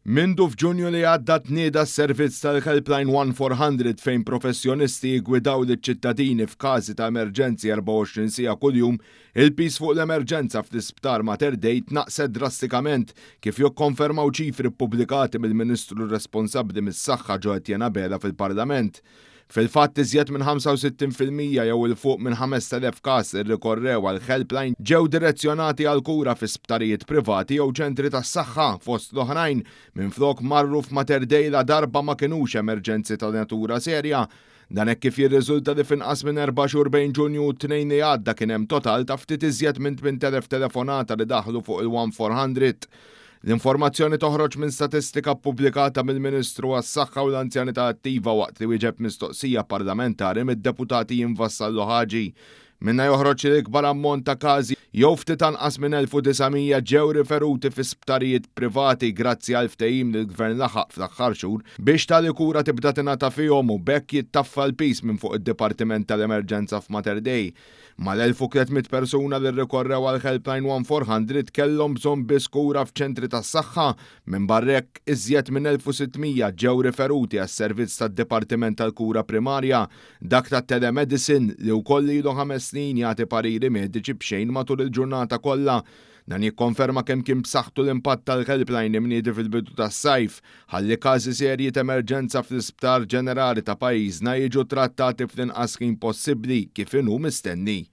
Mindu f'Ġunju li għadda tnieda s-servizz tal-Helpline 1400 fejn professjonisti jiggwidaw liċ-ċittadini f'każi ta' emerġenzi 24 siegħa kuljum, il-piż fuq l-emerġenza fl-Isptar Mater Dei tnaqqset drastikament kif jikkonfermaw ċifri ppubblikati mill-Ministru responsabbli mis-Saħħa Jo Etienne Abela fil-Parlament. Fil-fatt, iżjed minn 65% jew 'il fuq minn 5,000 każ li rrikorrew għal helpline ġew direzzjonati għal kura fi sptarijiet privati jew ċentri tas-saħħa fost l-oħrajn minflok marru f'Mater Dei la darba ma kinux emerġenzi ta' natura serja. Dan hekk kif jirriżulta li f'inqas minn 4 xhur bejn Ġunju u t-Tnejn li għadda kien hemm total ta' ftit iżjed minn 8,000 telefonata li daħlu fuq il-1400. L-informazzjoni toħroġ minn statistika ppubblikata mill-Ministru għas-Saħħa u l-Anzjanità Attiva waqt li wieġeb mistoqsija parlamentari mid-deputat Ian Vassallo Ħaġi. Minnha joħroġ li l-ikbar ammont ta' każi jew ftit anqas minn 1900 ġew riferuti fi sptarijiet privati grazzi għal ftehim li l-Gvern laħaq fl-aħħar xhur biex tali kura tibda tingħata fihom u b'hekk jittaffa l-piż minn fuq id-Dipartiment tal-Emerġenza f'Mater Dei. Mal-1300 persuna li rrikorrew għal Helpline 1400 kellhom bżonn biss kura f'ċentri tas-saħħa. Minbarra hekk, iżjed minn 1600 ġew riferuti għas-servizz tad-Dipartiment tal-Kura Primarja, dak tat-telemedicine li wkoll ilu 5 snin jagħti pariri mediċi b'xejn matul il-ġurnata kollha. Dan jikkonferma kemm kien b'saħħtu l-impatt tal-helpline imniedi fil-bidu tas-sajf, ħalli każi serji ta' emerġenza fl-Isptar Ġenerali ta' pajjiżna jiġu trattati fl-inqas ħin possibbli kif inhu mistenni.